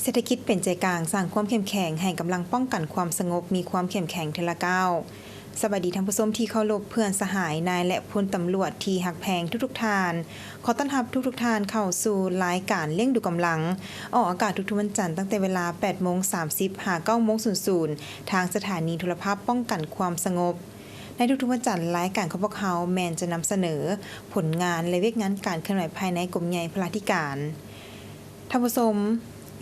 ເສດຖະກິດເປັນໃຈກາງ, ສ້າງຄວາມເຂັ້ມແຂງໃຫ້ກຳລັງປ້ອງກັນຄວາມສະຫງົບມີຄວາມເຂັ້ມແຂງເທື່ອລະກ້າວ. ສະບາຍດີທ່ານຜູ້ຊົມທີ່ເຄົາລົບ, ເພື່ອນສະຫາຍ, ນາຍ ແລະ ພົນຕຳຫຼວດທີ່ຮັກແພງທຸກໆທ່ານ. ຂໍຕ້ອນຮັບທຸກໆທ່ານເຂົ້າສູ່ລາຍການລ້ຽງດູກຳລັງ, ອອກອາກາດທຸກໆວັນຈັນ ຕັ້ງແຕ່ເວລາແປດໂມງສາມສິບ ຫາ ເກົ້າໂມງສູນສູນ ທາງສະຖານີໂທລະພາບປ້ອງກັນຄວາມສະຫງົບ. ໃນທຸກໆວັນຈັນ, ລາຍການຂອງພວກເຮົາແມ່ນຈະນຳສະເໜີຜົນງານ ແລະ ວຽກງານການເຄື່ອນໄຫວພາຍໃນກົມໃຫຍ່ພະລາທິການ. ທ່ານຜູ້ຊົມ,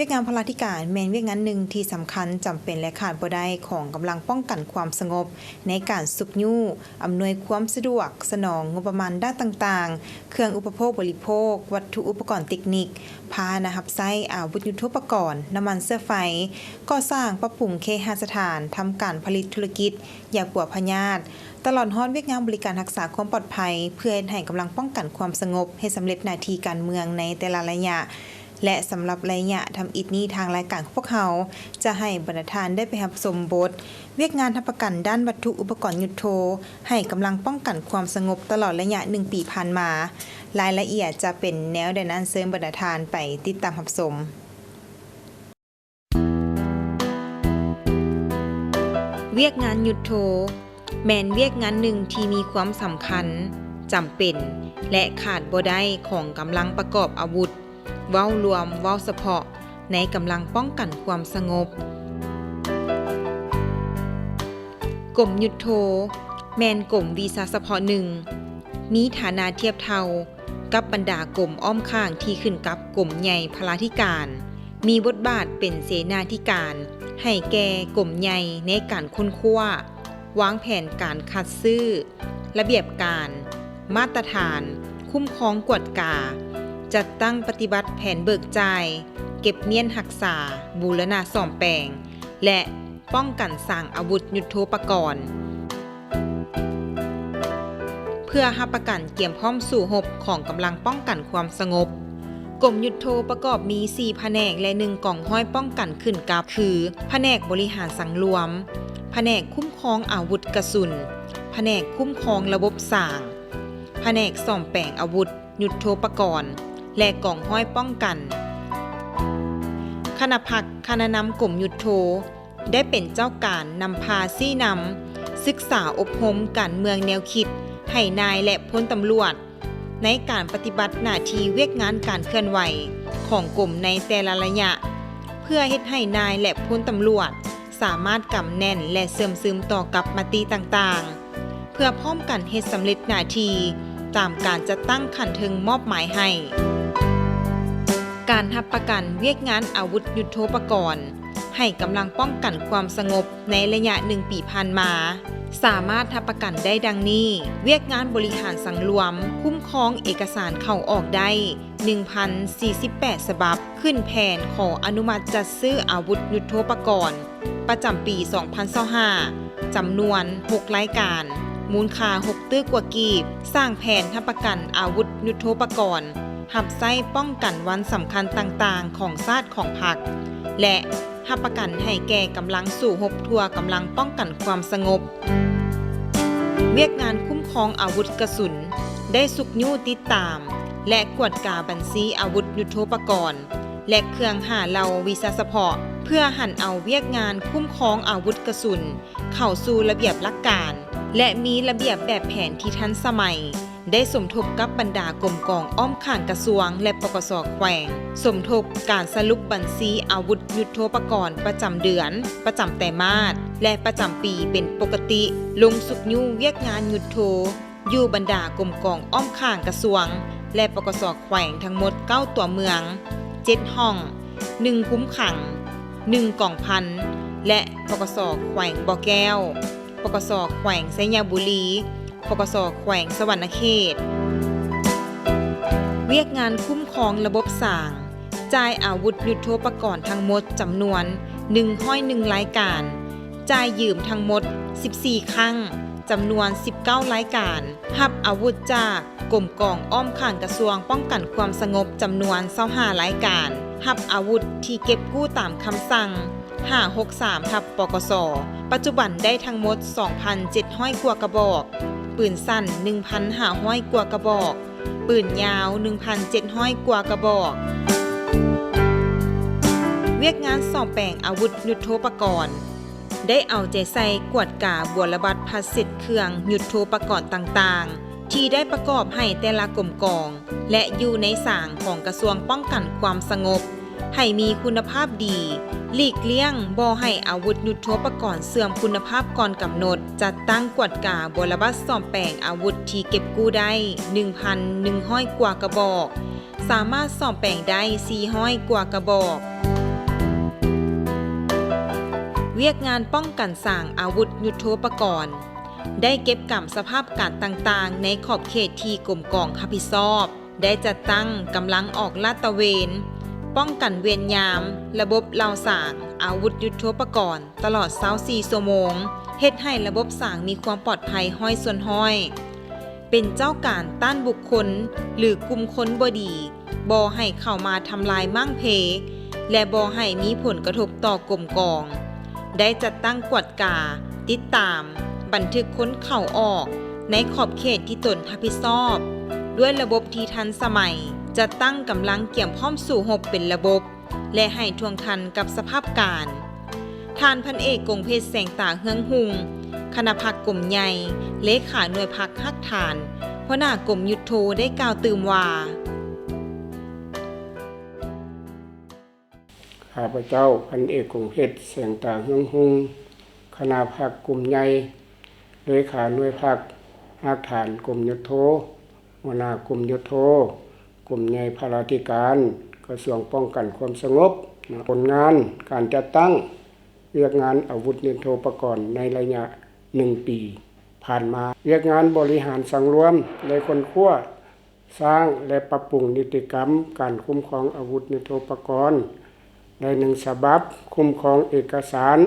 ວຽກງານພະລາທິການແມ່ນວຽກງານໜຶ່ງທີ່ສຳຄັນ, ຈຳເປັນ ແລະ ຂາດບໍ່ໄດ້ຂອງກຳລັງປ້ອງກັນຄວາມສະຫງົບ ໃນການຊຸກຍູ້, ອຳນວຍຄວາມສະດວກ, ສະໜອງງົບປະມານດ້ານຕ່າງໆ, ເຄື່ອງອຸປະໂພກບໍລິໂພກ, ວັດຖຸອຸປະກອນເຕັກນິກ, ພາຫະນະຮັບໃຊ້, ອາວຸດຍຸດໂທປະກອນ, ນ້ຳມັນເຊື້ອໄຟ, ກໍ່ສ້າງ, ປັບປຸງເຄຫະສະຖານ, ທຳການຜະລິດທຸລະກິດ, ຢາປົວພະຍາດ, ຕະຫຼອດຮອດວຽກງານບໍລິການຮັກສາຄວາມປອດໄພ ເພື່ອເຮັດໃຫ້ກຳລັງປ້ອງກັນຄວາມສະຫງົບ ເຮັດສຳເລັດໜ້າທີ່ການເມືອງໃນແຕ່ລະໄລຍະ ແລະ ສຳລັບໄລຍະທຳອິດນີ້, ທາງລາຍການຂອງພວກເຮົາຈະໃຫ້ບັນດາທ່ານໄດ້ໄປຮັບຊົມບົດວຽກງານຮັບປະກັນດ້ານວັດຖຸອຸປະກອນຍຸດໂທ ໃຫ້ກຳລັງປ້ອງກັນຄວາມສະຫງົບຕະຫຼອດໄລຍະໜຶ່ງປີຜ່ານມາ. ລາຍລະອຽດຈະເປັນແນວໃດນັ້ນ, ເຊີນບັນດາທ່ານໄປຕິດຕາມຮັບຊົມ. ວຽກງານຍຸດໂທ ແມ່ນວຽກງານໜຶ່ງທີ່ມີຄວາມສຳຄັນ, ຈຳເປັນ ແລະ ຂາດບໍ່ໄດ້ຂອງກຳລັງປະກອບອາວຸດ, ເວົ້າລວມ, ເວົ້າສະເພາະ, ໃນກຳລັງປ້ອງກັນຄວາມສະຫງົບ. ກົມຍຸດໂທ ແມ່ນກົມວິຊາສະເພາະໜຶ່ງ, ມີຖານະທຽບເທົ່າ ກັບບັນດາກົມອ້ອມຂ້າງທີ່ຂຶ້ນກັບກົມໃຫຍ່ພະລາທິການ, ມີບົດບາດເປັນເສນາທິການໃຫ້ແກ່ກົມໃຫຍ່ໃນການຄົ້ນຄວ້າ, ວາງແຜນການຄັດຊື້, ລະບຽບການ, ມາດຕະຖານ, ຄຸ້ມຄອງກວດກາ, ຈັດຕັ້ງປະຕິບັດແຜນເບີກຈ່າຍ, ເກັບມ້ຽນຮັກສາ, ບູລະນະສ້ອມແປງ ແລະ ປ້ອງກັນສ້າງອາວຸດຍຸດໂທປະກອນ ເພື່ອຮັບປະກັນກຽມພ້ອມສູ້ຮົບຂອງກຳລັງປ້ອງກັນຄວາມສະຫງົບ. ກົມຍຸດໂທປະກອບມີສີ່ພະແນກ ແລະ ໜຶ່ງກອງຮ້ອຍປ້ອງກັນຂຶ້ນກັບ ຄື ພະແນກບໍລິຫານສັງລວມ, ພະແນກຄຸ້ມຄອງອາວຸດກະສຸນ, ພະແນກຄຸ້ມຄອງລະບົບສ້າງ, ພະແນກສ້ອມແປງອາວຸດ ຍຸດໂທປະກອນ ແລະ ກອງຮ້ອຍປ້ອງກັນ. ຄະນະພັກຄະນະນຳກົມຍຸດໂທ ໄດ້ເປັນເຈົ້າການນຳພາຊີ້ນຳ, ສຶກສາອົບຮົມການເມືອງແນວຄິດໃຫ້ນາຍ ແລະ ພົນຕຳຫຼວດ ໃນການປະຕິບັດໜ້າທີ່ວຽກງານການເຄື່ອນໄຫວຂອງກົມໃນແຕ່ລະໄລຍະ, ເພື່ອເຮັດໃຫ້ນາຍ ແລະ ພົນຕຳຫຼວດ ສາມາດກຳແໜ້ນ ແລະ ເຊື່ອມຊຶມຕໍ່ກັບມະຕິຕ່າງໆ ເພື່ອພ້ອມກັນເຮັດສຳເລັດໜ້າທີ່ຕາມການຈັດຕັ້ງຂັ້ນເທິງມອບໝາຍໃຫ້. ການຮັບປະກັນວຽກງານອາວຸດຍຸດໂທປະກອນໃຫ້ກຳລັງປ້ອງກັນຄວາມສະຫງົບໃນໄລຍະໜຶ່ງປີຜ່ານມາ ສາມາດຮັບປະກັນໄດ້ດັ່ງນີ້: ວຽກງານບໍລິຫານສັງລວມ, ຄຸ້ມຄອງເອກະສານເຂົ້າອອກໄດ້ ໜຶ່ງພັນສີ່ສິບແປດ ສະບັບ, ຂຶ້ນແຜນຂໍອະນຸມັດຈັດຊື້ອາວຸດຍຸດໂທປະກອນປະຈຳປີສອງພັນຊາວຫ້າ ຈຳນວນຫົກລາຍການ, ມູນຄ່າຫົກຕື້ກວ່າກີບ, ສ້າງແຜນຮັບປະກັນອາວຸດຍຸດໂທປະກອນຮັບໃຊ້ປ້ອງກັນວັນສຳຄັນຕ່າງໆຂອງຊາດຂອງພັກ ແລະ ຮັບປະກັນໃຫ້ແກ່ກຳລັງສູ້ຮົບທົ່ວກຳລັງປ້ອງກັນຄວາມສະຫງົບ. ວຽກງານຄຸ້ມຄອງອາວຸດກະສຸນ ໄດ້ຊຸກຍູ້ຕິດຕາມ ແລະ ກວດກາບັນຊີອາວຸດຍຸດໂທປະກອນ ແລະ ເຄື່ອງຫາເຫຼົ່າວິຊາສະເພາະ ເພື່ອຫັນເອົາວຽກງານຄຸ້ມຄອງອາວຸດກະສຸນເຂົ້າສູ່ລະບຽບຫຼັກການ ແລະ ມີລະບຽບແບບແຜນທີ່ທັນສະໄໝ. ໄດ້ສົມທົບກັບບັນດາກົມກອງອ້ອມຂ້າງກະຊວງ ແລະ ປກສ ແຂວງ, ສົມທົບການສະຫຼຸບບັນຊີອາວຸດຍຸດໂທປະກອນປະຈຳເດືອນ, ປະຈຳໄຕມາດ ແລະ ປະຈຳປີເປັນປົກກະຕິ, ລົງຊຸກຍູ້ວຽກງານຍຸດໂທຢູ່ບັນດາກົມກອງອ້ອມຂ້າງກະຊວງ ແລະ ປກສ ແຂວງທັງໝົດເກົ້າຕົວເມືອງ, ເຈັດຫ້ອງ, ໜຶ່ງຄຸມຂັງ, ໜຶ່ງກອງພັນ ແລະ ປກສ ແຂວງບໍ່ແກ້ວ, ປກສ ແຂວງໄຊຍະບູລີ, ປກສ ແຂວງສະຫວັນນະເຂດ. ວຽກງານຄຸ້ມຄອງລະບົບສ້າງ, ຈ່າຍອາວຸດຍຸດໂທປະກອນທັງໝົດຈຳນວນໜຶ່ງຮ້ອຍໜຶ່ງລາຍການ, ຈ່າຍຢືມທັງໝົດສິບສີ່ຄັ້ງ, ຈຳນວນສິບເກົ້າລາຍການ, ຮັບອາວຸດຈາກກົມກອງອ້ອມຂ້າງກະຊວງປ້ອງກັນຄວາມສະຫງົບຈຳນວນຊາວຫ້າລາຍການ, ຮັບອາວຸດທີ່ເກັບກູ້ຕາມຄຳສັ່ງ ຫ້າຫົກສາມ ທັບ ປກສ, ປັດຈຸບັນໄດ້ທັງໝົດສອງພັນເຈັດຮ້ອຍກວ່າກະບອກ, ປືນສັ້ນໜຶ່ງພັນຫ້າຮ້ອຍກວ່າກະບອກ, ປືນຍາວໜຶ່ງພັນເຈັດຮ້ອຍກວ່າກະບອກ. ວຽກງານສອມແປງອາວຸດຍຸດໂທປະກອນ ໄດ້ເອົາໃຈໃສ່ກວດກາບົວລະບັດພັດເຊັດເຄື່ອງຍຸດໂທປະກອນຕ່າງໆ ທີ່ໄດ້ປະກອບໃຫ້ແຕ່ລະກົມກອງ ແລະ ຢູ່ໃນສາງຂອງກະຊວງປ້ອງກັນຄວາມສະຫງົບ ໃຫ້ມີຄຸນນະພາບດີ, ຫຼີກລ່ຽງບໍ່ໃຫ້ອາວຸດຍຸດໂທປະກອນເສື່ອມຄຸນນະພາບກ່ອນກຳນົດ, ຈັດຕັ້ງກວດກາບົວລະບັດສອມແປງອາວຸດທີ່ເກັບກູ້ໄດ້ ໜຶ່ງພັນໜຶ່ງຮ້ອຍກວ່າກະບອກ, ສາມາດສອມແປງໄດ້ ສີ່ຮ້ອຍກວ່າກະບອກ. ວຽກງານປ້ອງກັນສາງອາວຸດຍຸດໂທປະກອນ ໄດ້ເກັບກຳສະພາບການຕ່າງໆ ໃນຂອບເຂດທີ່ກົມກອງຮັບຜິດຊອບ, ໄດ້ຈັດຕັ້ງກຳລັງອອກລາດຕະເວນ, ປ້ອງກັນເວນຍາມ, ລະບົບເລົ່າສາງອາວຸດຍຸດໂທປະກອນຕະຫຼອດຊາວສີ່ຊົ່ວໂມງ, ເຮັດໃຫ້ລະບົບສາງມີຄວາມປອດໄພຮ້ອຍສ່ວນຮ້ອຍ, ເປັນເຈົ້າການຕ້ານບຸກຄົນ ຫຼື ກຸ່ມຄົນບໍ່ດີ ບໍ່ໃຫ້ເຂົ້າມາທຳລາຍມ້າງເພ ແລະ ບໍ່ໃຫ້ມີຜົນກະທົບຕໍ່ກົມກອງ, ໄດ້ຈັດຕັ້ງກວດກາ, ຕິດຕາມ, ບັນທຶກຄົນເຂົ້າອອກໃນຂອບເຂດທີ່ຕົນຮັບຜິດຊອບ ດ້ວຍລະບົບທີ່ທັນສະໄໝ, ຈັດຕັ້ງກຳລັງກຽມພ້ອມສູ້ຮົບເປັນລະບົບ ແລະ ໃຫ້ທ່ວງທັນກັບສະພາບການ. ທ່ານພັນເອກ ກົງເພັດ ແສງຕາເຮືອງຮຸ່ງ, ຄະນະພັກກົມໃຫຍ່, ເລຂາໜ່ວຍພັກຮາກຖານ, ຫົວໜ້າກົມຍຸດໂທ ໄດ້ກ່າວຕື່ມວ່າ, ຂ້າພະເຈົ້າ ພັນເອກ ກົງເພັດ ແສງຕາເຮືອງຮຸ່ງ, ຄະນະພັກກົມໃຫຍ່, ເລຂາໜ່ວຍພັກຮາກຖານກົມຍຸດໂທ, ຫົວໜ້າກົມຍຸດໂທ, ກົມໃຫຍ່ພະລາທິການ ກະຊວງປ້ອງກັນຄວາມສະຫງົບ. ຜົນງານການຈັດຕັ້ງວຽກງານອາວຸດຍຸດໂທປະກອນໃນໄລຍະໜຶ່ງປີຜ່ານມາ. ວຽກງານບໍລິຫານສັງລວມ ໄດ້ຄົ້ນຄວ້າ, ສ້າງ ແລະ ປັບປຸງນິຕິກຳການຄຸ້ມຄອງອາວຸດຍຸດໂທປະກອນ ໄດ້ໜຶ່ງສະບັບ, ຄຸ້ມຄອງເອກະສານ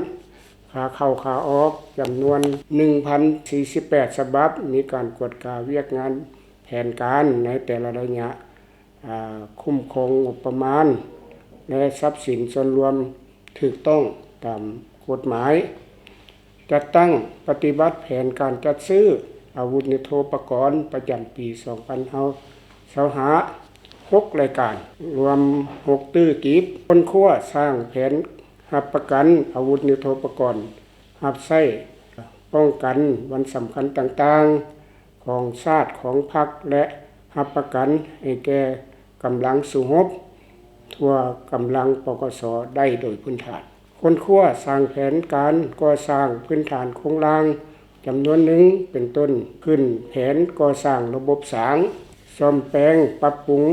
ຂາເຂົ້າຂາອອກຈຳນວນໜຶ່ງພັນສີ່ສິບແປດສະບັບ, ມີການກວດກາວຽກງານແຜນການໃນແຕ່ລະໄລຍະ, ອາ, ຄຸ້ມຄອງງົບປະມານ ແລະ ຊັບສິນສ່ວນລວມຖືກຕ້ອງຕາມກົດໝາຍ. ຈັດຕັ້ງປະຕິບັດແຜນການຈັດຊື້ອາວຸດຍຸດໂທປະກອນປະຈຳປີສອງພັນຊາວຫ້າ ຫົກລາຍການ, ລວມຫົກຕື້ກີບ. ຄົ້ນຄວ້າສ້າງແຜນຮັບປະກັນອາວຸດຍຸດໂທປະກອນຮັບໃຊ້ປ້ອງກັນວັນສຳຄັນຕ່າງໆຂອງຊາດ, ຂອງພັກ ແລະ ຮັບປະກັນໃຫ້ແກ່ກຳລັງສູ້ຮົບທົ່ວກຳລັງ ປກສ ໄດ້ໂດຍພື້ນຖານ. ຄົ້ນຄວ້າສ້າງແຜນການກໍ່ສ້າງພື້ນຖານໂຄງລ່າງຈຳນວນໜຶ່ງ ເປັນຕົ້ນ ຂຶ້ນແຜນກໍ່ສ້າງລະບົບສາງ, ສ້ອມແປງປັບປຸງ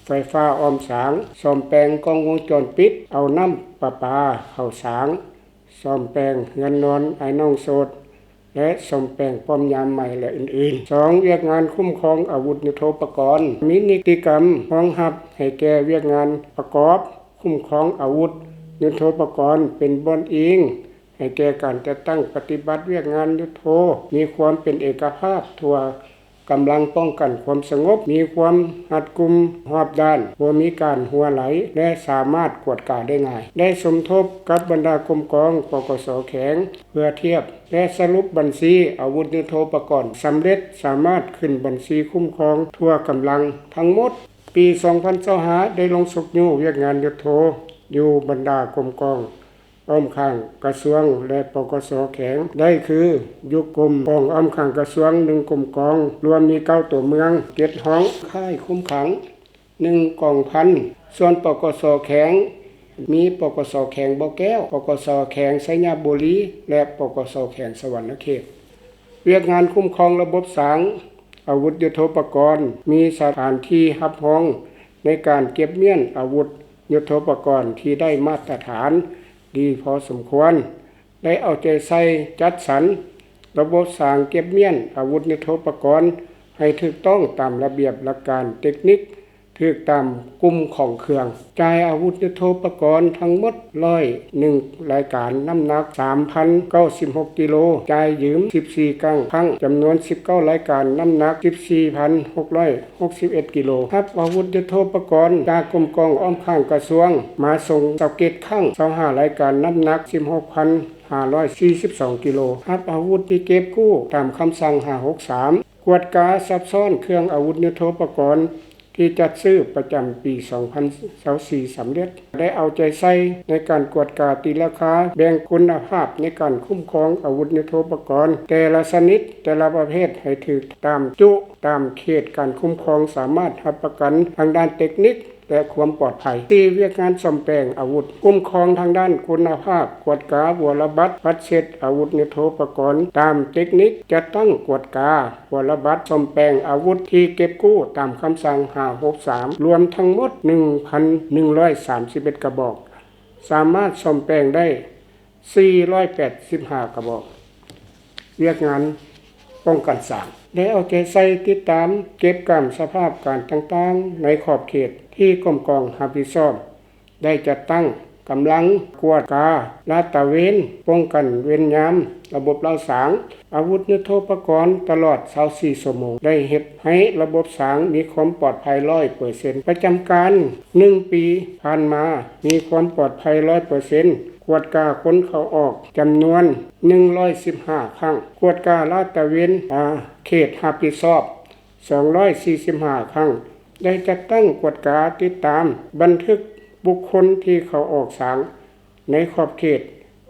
ໄຟຟ້າອ້ອມສາງ, ສ້ອມແປງກ້ອງວົງຈອນປິດເອົານ້ຳປະປາເຂົ້າສາງ, ສ້ອມແປງເຮືອນນອນອ້າຍນ້ອງໂສດ ແລະ ສ້ອມແປງປ້ອມຍາມໃໝ່ ແລະ ອື່ນໆ. ສອງ, ວຽກງານຄຸ້ມຄອງອາວຸດຍຸດໂທປະກອນ ມີນິຕິກຳຮອງຮັບໃຫ້ແກ່ວຽກງານປະກອບຄຸ້ມຄອງອາວຸດຍຸດໂທປະກອນ ເປັນບ່ອນອີງໃຫ້ແກ່ການຈັດຕັ້ງປະຕິບັດວຽກງານຍຸດໂທ ມີຄວາມເປັນເອກະພາບທົ່ວ ກຳລັງປ້ອງກັນຄວາມສະຫງົບ ມີຄວາມຮັດກຸມຮອບດ້ານ, ບໍ່ມີການຮົ່ວໄຫຼ ແລະ ສາມາດກວດກາໄດ້ງ່າຍ. ໄດ້ສົມທົບກັບບັນດາກົມກອງ ປກສ ແຂວງ ເພື່ອທຽບ ແລະ ສະຫຼຸບບັນຊີອາວຸດຍຸດໂທປະກອນສຳເລັດ, ສາມາດຂຶ້ນບັນຊີຄຸ້ມຄອງທົ່ວກຳລັງທັງໝົດ. ປີສອງພັນຊາວຫ້າ ໄດ້ລົງຊຸກຍູ້ວຽກງານຍຸດໂທຢູ່ບັນດາກົມກອງ ອ້ອມຂ້າງກະຊວງ ແລະ ປກສ ແຂວງ ໄດ້ຄື ຢູ່ກົມກອງອ້ອມຂ້າງກະຊວງ ໜຶ່ງກົມກອງ, ລວມມີເກົ້າຕົວເມືອງ, ເຈັດຫ້ອງຄ້າຍຄຸມຂັງ, ໜຶ່ງກອງພັນ. ສ່ວນ ປກສ ແຂວງ ມີ ປກສ ແຂວງບໍ່ແກ້ວ, ປກສ ແຂວງໄຊຍະບູລີ ແລະ ປກສ ແຂວງສະຫວັນນະເຂດ. ວຽກງານຄຸ້ມຄອງລະບົບສາງອາວຸດຍຸດໂທປະກອນ ມີສະຖານທີ່ຮັບຮອງໃນການເກັບມ້ຽນອາວຸດ ຍຸດໂທປະກອນທີ່ໄດ້ມາດຕະຖານດີພໍສົມຄວນ, ໄດ້ເອົາໃຈໃສ່ຈັດສັນລະບົບສາງເກັບມ້ຽນອາວຸດຍຸດໂທປະກອນໃຫ້ຖືກຕ້ອງຕາມລະບຽບຫຼັກການເຕັກນິກ, ຖືກຕາມກຸ່ມຂອງເຄື່ອງ. ຈ່າຍອາວຸດຍຸດໂທປະກອນທັງໝົດຮ້ອຍໜຶ່ງລາຍການ, ນ້ຳໜັກສາມພັນເກົ້າສິບຫົກກິໂລ, ຈ່າຍຢືມສິບສີ່ຄັ້ງ, ຄັ້ງຈຳນວນສິບເກົ້າລາຍການ, ນ້ຳໜັກສິບສີ່ພັນຫົກຮ້ອຍຫົກສິບເອັດກິໂລ. ຮັບອາວຸດຍຸດໂທປະກອນຈາກກົມກອງອ້ອມຂ້າງກະຊວງມາສົ່ງຊາວເຈັດຄັ້ງ, ຊາວຫ້າລາຍການ, ນ້ຳໜັກສິບຫົກພັນຫ້າຮ້ອຍສີ່ສິບສອງກິໂລ. ຮັບອາວຸດທີ່ເກັບກູ້ຕາມຄຳສັ່ງຫ້າຫົກສາມ. ກວດກາຊັບຊ້ອນເຄື່ອງອາວຸດຍຸດໂທປະກອນ ທີ່ຈັດຊື້ປະຈຳປີສອງພັນຊາວສີ່ສຳເລັດ, ໄດ້ເອົາໃຈໃສ່ໃນການກວດກາຕີລາຄາ, ແບ່ງຄຸນນະພາບໃນການຄຸ້ມຄອງອາວຸດຍຸດໂທປະກອນແຕ່ລະຊະນິດ, ແຕ່ລະປະເພດໃຫ້ຖືກຕາມຈຸ, ຕາມເຂດການຄຸ້ມຄອງ, ສາມາດຮັບປະກັນທາງດ້ານເຕັກນິກ ແລະ ຄວາມປອດໄພ. ສີ່, ວຽກງານສ້ອມແປງອາວຸດ, ຄຸ້ມຄອງທາງດ້ານຄຸນນະພາບ, ກວດກາບົວລະບັດ, ບັດເຊັດອາວຸດຍຸດໂທປະກອນຕາມເຕັກນິກ, ຈັດຕັ້ງກວດກາບົວລະບັດ, ສ້ອມແປງອາວຸດທີ່ເກັບກູ້ຕາມຄຳສັ່ງຫ້າຫົກສາມ, ລວມທັງໝົດໜຶ່ງພັນໜຶ່ງຮ້ອຍສາມສິບເອັດກະບອກ, ສາມາດສ້ອມແປງໄດ້ສີ່ຮ້ອຍແປດສິບຫ້າກະບອກ. ວຽກງານປ້ອງກັນສາງ ໄດ້ເອົາໃຈໃສ່ຕິດຕາມເກັບກຳສະພາບການຕ່າງໆໃນຂອບເຂດທີ່ກົມກອງຮັບຜິດຊອບ, ໄດ້ຈັດຕັ້ງກຳລັງກວດກາລາດຕະເວນ, ປ້ອງກັນເວນຍາມ, ລະບົບເລົາສາງ, ອາວຸດຍຸດໂທປະກອນຕະຫຼອດຊາວສີ່ຊົ່ວໂມງ, ໄດ້ເຮັດໃຫ້ລະບົບສາງມີຄວາມປອດໄພຮ້ອຍເປີເຊັນ. ປະຈຳການໜຶ່ງປີຜ່ານມາ ມີຄວາມປອດໄພຮ້ອຍເປີເຊັນ, ກວດກາຄົນເຂົ້າອອກຈຳນວນໜຶ່ງຮ້ອຍສິບຫ້າຄັ້ງ, ກວດກາລາດຕະເວນ ອາ ເຂດຮັບຜິດຊອບສອງຮ້ອຍສີ່ສິບຫ້າຄັ້ງ, ໄດ້ຈັດຕັ້ງກວດກາຕິດຕາມບັນທຶກບຸກຄົນທີ່ເຂົ້າອອກສາງໃນຂອບເຂດ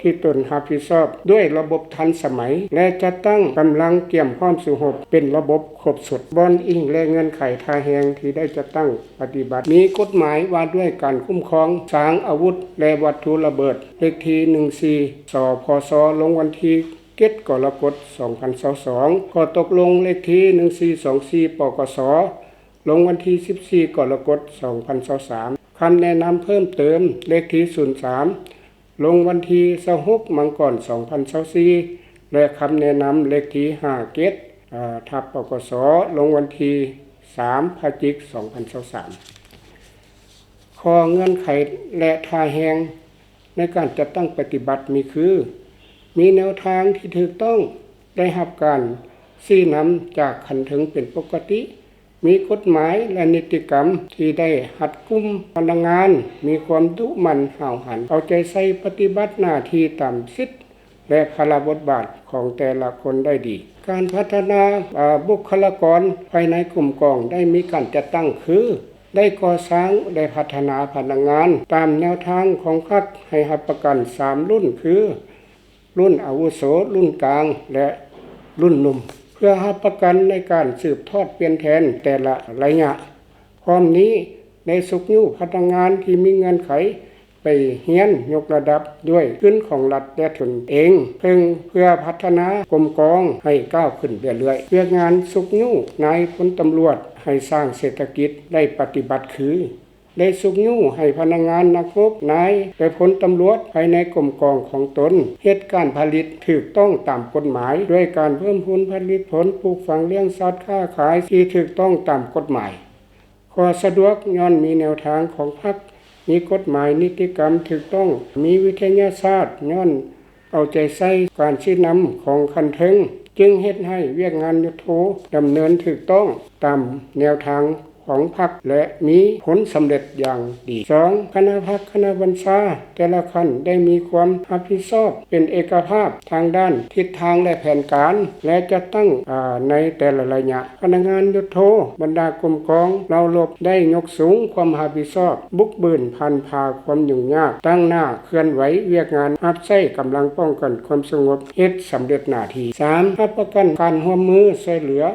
ທີ່ຕົນຮັບຜິດຊອບດ້ວຍລະບົບທັນສະໄໝ ແລະ ຈັດຕັ້ງກຳລັງກຽມພ້ອມສູ້ຮົບເປັນລະບົບຄົບຊຸດ. ບ່ອນອີງ ແລະ ເງື່ອນໄຂທ່າແຮງທີ່ໄດ້ຈັດຕັ້ງປະຕິບັດ ມີກົດໝາຍວ່າດ້ວຍການຄຸ້ມຄອງສາງອາວຸດ ແລະ ວັດຖຸລະເບີດ ເລກທີໜຶ່ງສີ່ ສພຊ ລົງວັນທີເຈັດ ກໍລະກົດ ສອງພັນຊາວສອງ, ຂໍ້ຕົກລົງເລກທີໜຶ່ງສີ່ສອງສີ່ ປກສ ລົງວັນທີສິບສີ່ ກໍລະກົດ ສອງພັນຊາວສາມ, ຄຳແນະນຳເພີ່ມເຕີມເລກທີສູນສາມ ລົງວັນທີຊາວຫົກ ມັງກອນ ສອງພັນຊາວສີ່ ແລະ ຄຳແນະນຳເລກທີຫ້າເຈັດ ອາ ທັບ ປກສ ລົງວັນທີສາມ ພະຈິກ ສອງພັນຊາວສາມ. ຂໍ້ເງື່ອນໄຂ ແລະ ທ່າແຮງໃນການຈັດຕັ້ງປະຕິບັດມີຄື ມີແນວທາງທີ່ຖືກຕ້ອງ, ໄດ້ຮັບການຊີ້ນຳຈາກຂັ້ນເທິງເປັນປົກກະຕິ, ມີກົດໝາຍ ແລະ ນິຕິກຳທີ່ໄດ້ຮັດກຸມພະນັກງານ, ມີຄວາມດຸໝັ່ນຫ້າວຫັນ, ເອົາໃຈໃສ່ປະຕິບັດໜ້າທີ່ຕາມສິດ ແລະ ພາລະບົດບາດຂອງແຕ່ລະຄົນໄດ້ດີ. ການພັດທະນາ ອາ ບຸກຄະລາກອນພາຍໃນກົມກອງໄດ້ມີການຈັດຕັ້ງຄື ໄດ້ກໍ່ສ້າງ ແລະ ພັດທະນາພະນັກງານຕາມແນວທາງຂອງພັກໃຫ້ຮັບປະກັນສາມລຸ້ນຄື ລຸ້ນອາວຸໂສ, ລຸ້ນກາງ ແລະ ລຸ້ນໜຸ່ມ ເພື່ອຮັບປະກັນໃນການສືບທອດປ່ຽນແທນແຕ່ລະໄລຍະ. ພ້ອມນີ້ໄດ້ຊຸກຍູ້ພະນັກງານທີ່ມີເງື່ອນໄຂໄປຮຽນຍົກລະດັບດ້ວຍທຶນຂອງລັດ ແລະ ຕົນເອງເພິ່ງ ເພື່ອພັດທະນາກົມກອງໃຫ້ກ້າວຂຶ້ນເລື້ອຍໆ. ວຽກງານຊຸກຍູ້ນາຍພົນຕຳຫຼວດໃຫ້ສ້າງເສດຖະກິດໄດ້ປະຕິບັດຄື ໄດ້ຊຸກຍູ້ໃຫ້ພະນັກງານນັກຮົບ, ນາຍ ແລະ ພົນຕຳຫຼວດພາຍໃນກົມກອງຂອງຕົນເຮັດການຜະລິດຖືກຕ້ອງຕາມກົດໝາຍ ດ້ວຍການເພີ່ມພູນຜະລິດຜົນ, ປູກຝັງ, ລ້ຽງສັດ, ຄ້າຂາຍທີ່ຖືກຕ້ອງຕາມກົດໝາຍ. ຂໍ້ສະດວກຍ້ອນມີແນວທາງຂອງພັກ, ມີກົດໝາຍນິຕິກຳຖືກຕ້ອງ, ມີວິທະຍາສາດຍ້ອນ ເອົາໃຈໃສ່ການຊີ້ນຳຂອງຂັ້ນເທິງ, ຈຶ່ງເຮັດໃຫ້ວຽກງານຍຸດໂທດຳເນີນຖືກຕ້ອງຕາມແນວທາງຂອງພັກ ແລະ ມີຜົນສຳເລັດຢ່າງດີ. ສອງ, ຄະນະພັກ, ຄະນະບັນຊາແຕ່ລະຂັ້ນໄດ້ມີຄວາມຮັບຜິດຊອບເປັນເອກະພາບທາງດ້ານທິດທາງ ແລະ ແຜນການ ແລະ ຈັດຕັ້ງ ອາ ໃນແຕ່ລະໄລຍະ. ພະນັກງານຍຸດໂທ, ບັນດາກົມກອງເຫຼົ່າລົບໄດ້ຍົກສູງຄວາມຮັບຜິດຊອບ, ບຸກບືນ, ຜ່ານຜ່າຄວາມຫຍຸ້ງຍາກ, ຕັ້ງໜ້າເຄື່ອນໄຫວວຽກງານຮັບໃຊ້ກຳລັງປ້ອງກັນຄວາມສະຫງົບ, ເຮັດສຳເລັດໜ້າທີ່. ສາມ, ຮັບປະກັນການຮ່ວມມືຊ່ວຍເຫຼືອ,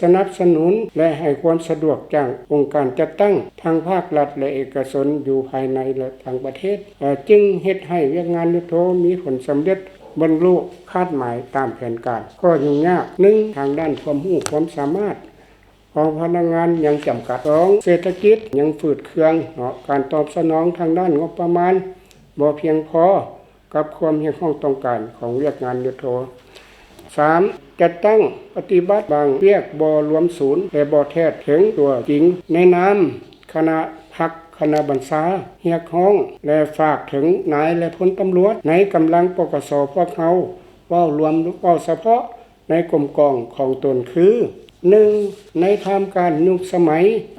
ສະໜັບສະໜູນ ແລະ ໃຫ້ຄວາມສະດວກຈາກອົງການຈັດຕັ້ງທັງພາກລັດ ແລະ ເອກະຊົນຢູ່ພາຍໃນ ແລະ ຕ່າງປະເທດ, ເອີ່ ຈຶ່ງເຮັດໃຫ້ວຽກງານຍຸດໂທມີຜົນສຳເລັດ, ບັນລຸຄາດໝາຍຕາມແຜນການ. ຂໍ້ຫຍຸ້ງຍາກ, ໜຶ່ງ, ທາງດ້ານຄວາມຮູ້ຄວາມສາມາດ ຂອງພະນັກງານຍັງຈຳກັດ. ສອງ, ເສດຖະກິດຍັງຝືດເຄືອງເນາະ, ການຕອບສະໜອງທາງດ້ານງົບປະມານບໍ່ພຽງພໍກັບຄວາມຮຽກຮ້ອງຕ້ອງການຂອງວຽກງານຍຸດໂທ. ສາມ, ຈັດຕັ້ງປະຕິບັດບາງວຽກບໍ່ລວມສູນ ແລະ ບໍ່ແທດເຖິງຕົວຈິງ. ໃນນາມຄະນະພັກ, ຄະນະບັນຊາຮຽກຮ້ອງ ແລະ ຝາກເຖິງນາຍ ແລະ ພົນຕຳຫຼວດໃນກຳລັງ ປກສ ພວກເຮົາເວົ້າລວມ, ເວົ້າສະເພາະ ໃນກົມກອງຂອງຕົນຄື ໜຶ່ງ, ໃນທ່າມກາງຍຸກສະໄໝ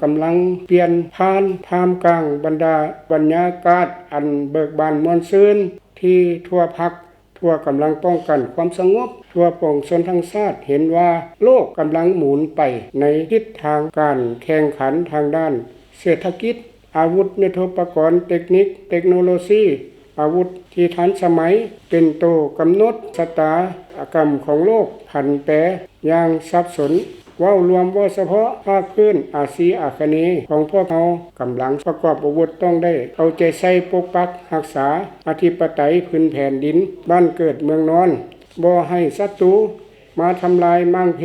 ກຳລັງປ່ຽນຜ່ານ, ທ່າມກາງບັນດາບັນຍາກາດອັນເບີກບານມ່ວນຊື່ນທີ່ທົ່ວພັກ ທົ່ວກຳລັງປ້ອງກັນຄວາມສະຫງົບທົ່ວປວງຊົນທັງຊາດເຫັນວ່າໂລກກຳລັງໝູນໄປໃນທິດທາງການແຂ່ງຂັນທາງດ້ານເສດຖະກິດ, ອາວຸດຍຸດໂທປະກອນ, ເຕັກນິກ, ເຕັກໂນໂລຊີ, ອາວຸດທີ່ທັນສະໄໝ ເປັນໂຕກຳນົດຊະຕາກຳຂອງໂລກ, ຜັນແປຢ່າງສັບສົນ. ເວົ້າລວມ, ເວົ້າສະເພາະພາກພື້ນອາຊີອາຄະເນຂອງພວກເຮົາ, ກຳລັງປະກອບອາວຸດຕ້ອງໄດ້ເອົາໃຈໃສ່ປົກປັກຮັກສາອະທິປະໄຕພື້ນແຜ່ນດິນບ້ານເກີດເມືອງນອນ, ບໍ່ໃຫ້ສັດຕູມາທຳລາຍມ້າງເພ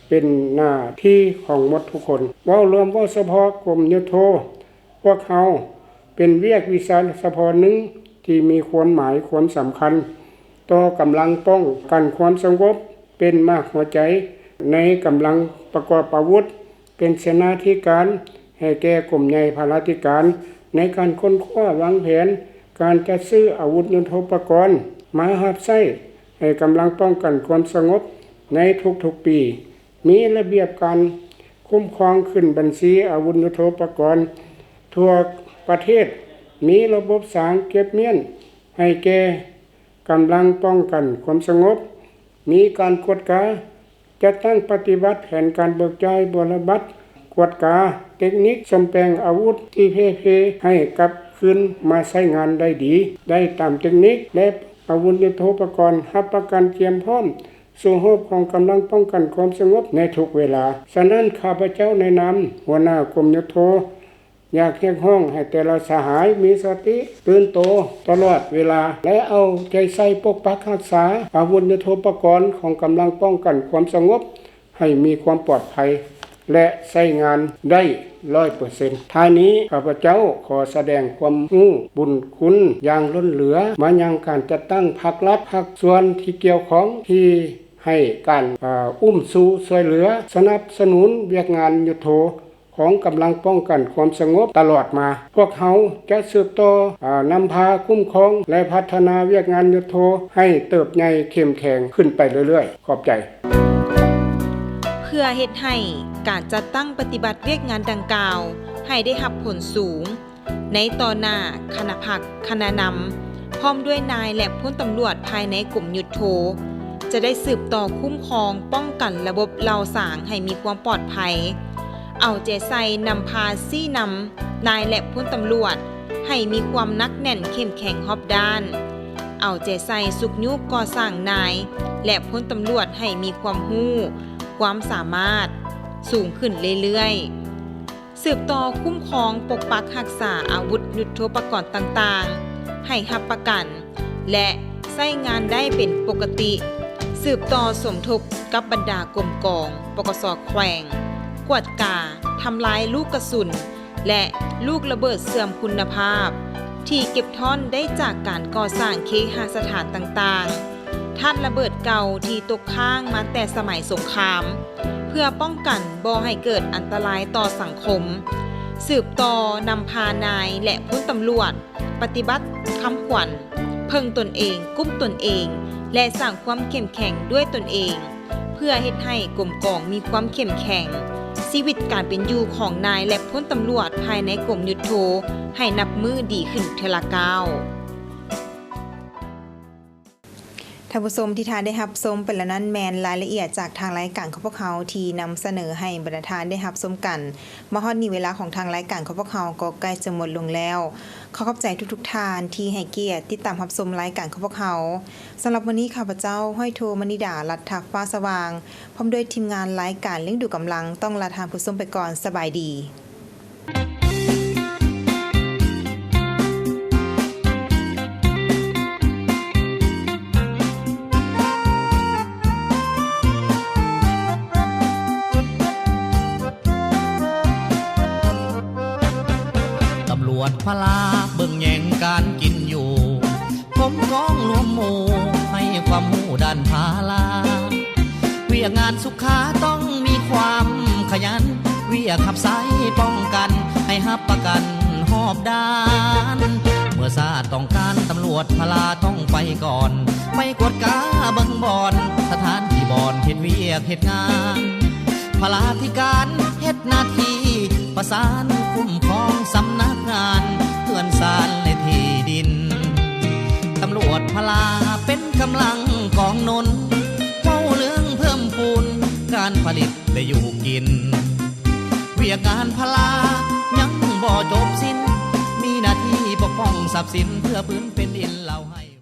ເປັນໜ້າທີ່ຂອງໝົດທຸກຄົນ. ເວົ້າລວມ, ເວົ້າສະເພາະກົມຍຸດໂທ, ພວກເຮົາເປັນວຽກວິຊາສະເພາະໜຶ່ງທີ່ມີຄວາມໝາຍຄວາມສຳຄັນຕໍ່ກຳລັງປ້ອງກັນຄວາມສະຫງົບ, ເປັນໝາກຫົວໃຈໃນກຳລັງປະກອບອາວຸດ, ເປັນເສນາທິການໃຫ້ແກ່ກົມໃຫຍ່ພາລາທິການໃນການຄົ້ນຄວ້າວາງແຜນການຈັດຊື້ອາວຸດຍຸດໂທປະກອນມາຮັບໃຊ້ໃຫ້ກຳລັງປ້ອງກັນຄວາມສະຫງົບໃນທຸກໆປີ. ມີລະບຽບການຄຸ້ມຄອງຂຶ້ນບັນຊີອາວຸດຍຸດໂທປະກອນທົ່ວປະເທດ, ມີລະບົບສາງເກັບມ້ຽນໃຫ້ແກ່ກຳລັງປ້ອງກັນຄວາມສະຫງົບ, ມີການກວດກາ, ຈັດຕັ້ງປະຕິບັດແຜນການເບີກຈ່າຍບົວລະບັດ, ກວດກາເຕັກນິກສ້ອມແປງອາວຸດທີ່ເພເພໃຫ້ກັບຄືນມາໃຊ້ງານໄດ້ດີ, ໄດ້ຕາມເຕັກນິກ ແລະ ອາວຸດຍຸດໂທປະກອນຮັບປະກັນກຽມພ້ອມ ສູ້ຮົບຂອງກຳລັງປ້ອງກັນຄວາມສະຫງົບໃນທຸກເວລາ. ສະນັ້ນ, ຂ້າພະເຈົ້າໃນນາມຫົວໜ້າກົມຍຸດໂທ ຢາກຮຽກຮ້ອງໃຫ້ແຕ່ລະສະຫາຍມີສະຕິຕື່ນໂຕຕະຫຼອດເວລາ ແລະ ເອົາໃຈໃສ່ປົກປັກຮັກສາອາວຸດຍຸດໂທປະກອນຂອງກຳລັງປ້ອງກັນຄວາມສະຫງົບໃຫ້ມີຄວາມປອດໄພ ແລະ ໃຊ້ງານໄດ້ຮ້ອຍເປີເຊັນ. ທ້າຍນີ້, ຂ້າພະເຈົ້າຂໍສະແດງຄວາມຮູ້ບຸນຄຸນຢ່າງລົ້ນເຫຼືອມາຍັງການຈັດຕັ້ງພາກລັດ, ພາກສ່ວນທີ່ກ່ຽວຂ້ອງທີ່ໃຫ້ການ, ເອີ, ອຸ້ມຊູຊ່ວຍເຫຼືອ, ສະໜັບສະໜູນວຽກງານຍຸດໂທຂອງກຳລັງປ້ອງກັນຄວາມສະຫງົບຕະຫຼອດມາ. ພວກເຮົາຈະສືບຕໍ່, ເອີ, ນຳພາຄຸ້ມຄອງ ແລະ ພັດທະນາວຽກງານຍຸດໂທໃຫ້ເຕີບໃຫຍ່ເຂັ້ມແຂງຂຶ້ນໄປເລື້ອຍໆ. ຂອບໃຈ. ເພື່ອເຮັດໃຫ້ການຈັດຕັ້ງປະຕິບັດວຽກງານດັ່ງກ່າວໃຫ້ໄດ້ຮັບຜົນສູງ, ໃນຕໍ່ໜ້າຄະນະພັກ, ຄະນະນຳ ພ້ອມດ້ວຍນາຍ ແລະ ພົນຕຳຫຼວດພາຍໃນກົມຍຸດໂທ ຈະໄດ້ສືບຕໍ່ຄຸ້ມຄອງປ້ອງກັນລະບົບເຫຼົ່າສາງໃຫ້ມີຄວາມປອດໄພ, ເອົາໃຈໃສ່ນຳພາຊີ້ນຳນາຍ ແລະ ພົນຕຳຫຼວດ ໃຫ້ມີຄວາມໜັກແໜ້ນເຂັ້ມແຂງຮອບດ້ານ, ເອົາໃຈໃສ່ຊຸກຍູ້ກໍ່ສ້າງນາຍ ແລະ ພົນຕຳຫຼວດໃຫ້ມີຄວາມຮູ້, ຄວາມສາມາດສູງຂຶ້ນເລື້ອຍໆ, ສືບຕໍ່ຄຸ້ມຄອງປົກປັກຮັກສາອາວຸດຍຸດໂທປະກອນຕ່າງໆ ໃຫ້ຮັບປະກັນ ແລະ ໃຊ້ງານໄດ້ເປັນປົກກະຕິ, ສືບຕໍ່ສົມທົບກັບບັນດາກົມກອງ, ປກສ ແຂວງ, ກວດກາ, ທຳລາຍລູກກະສຸນ ແລະ ລູກລະເບີດເສື່ອມຄຸນນະພາບ ທີ່ເກັບທ້ອນໄດ້ຈາກການກໍ່ສ້າງເຄຫະສະຖານຕ່າງໆ, ທາດລະເບີດເກົ່າທີ່ຕົກຄ້າງມາແຕ່ສະໄໝສົງຄາມ, ເພື່ອປ້ອງກັນບໍ່ໃຫ້ເກີດອັນຕະລາຍຕໍ່ສັງຄົມ, ສືບຕໍ່ນຳພານາຍ ແລະ ພົນຕຳຫຼວດ ປະຕິບັດຄຳຂວັນ ເພິ່ງຕົນເອງ, ກຸ້ມຕົນເອງ ແລະ ສ້າງຄວາມເຂັ້ມແຂງດ້ວຍຕົນເອງ, ເພື່ອເຮັດໃຫ້ກົມກອງມີຄວາມເຂັ້ມແຂງ, ຊີວິດການເປັນຢູ່ຂອງນາຍ ແລະ ພົນຕຳຫຼວດພາຍໃນກົມຍຸດໂທໃຫ້ນັບມື້ດີຂຶ້ນເທື່ອລະກ້າວ. ທ່ານຜູ້ຊົມທີ່ທ່ານໄດ້ຮັບຊົມໄປແລ້ວນັ້ນ ແມ່ນລາຍລະອຽດຈາກທາງລາຍການຂອງພວກເຮົາທີ່ນຳສະເໜີໃຫ້ບັນດາທ່ານໄດ້ຮັບຊົມກັນ. ມາຮອດນີ້ເວລາຂອງທາງລາຍການຂອງພວກເຮົາກໍໃກ້ຈະໝົດລົງແລ້ວ. ຂໍຂອບໃຈທຸກໆທ່ານທີ່ໃຫ້ກຽດຕິດຕາມຮັບຊົມລາຍການຂອງພວກເຮົາ. ສຳລັບມື້ນີ້ ຂ້າພະເຈົ້າ ຮ້ອຍໂທ ມະນີດາ ລັດທະຟ້າສະຫວ່າງ ພ້ອມດ້ວຍທີມງານລາຍການລ້ຽງດູກຳລັງ ຕ້ອງລາທ່ານຜູ້ຊົມໄປກ່ອນ. ສະບາຍດີ. ຕຳຫຼວດພະລາເບິ່ງແຍງການກິນຢູ່ ກົມກອງລວມໝູ່ໃຫ້ຄວາມຮູ້ດ້ານພາລາ ວຽກງານສຸຂາຕ້ອງມີຄວາມຂະຫຍັນ ວຽກຮັບໃຊ້ປ້ອງກັນໃຫ້ຮັບປະກັນຮອບດ້ານ ເມື່ອຊາດຕ້ອງການຕຳຫຼວດພະລາຕ້ອງໄປກ່ອນ ໄປກວດກາເບິ່ງບ່ອນ ສະຖານທີ່ບ່ອນເຮັດວຽກເຮັດງານ ພະລາທິການເຮັດໜ້າທີ່ປະສານຄຸ້ມຄອງສຳນັກງານເຮືອນຊານ ແລະ ທີ່ດິນ ຕຳຫຼວດພະລາເປັນຂະ ຜະລິດ ແລະ ຢູ່ກິນ. ວຽກງານພະລາຍັງບໍ່ຈົບສິ້ນ, ມີໜ້າທີ່ປົກປ້ອງຊັບສິນ ເພື່ອພື້ນແຜ່ນດິນລາວໃຫ້.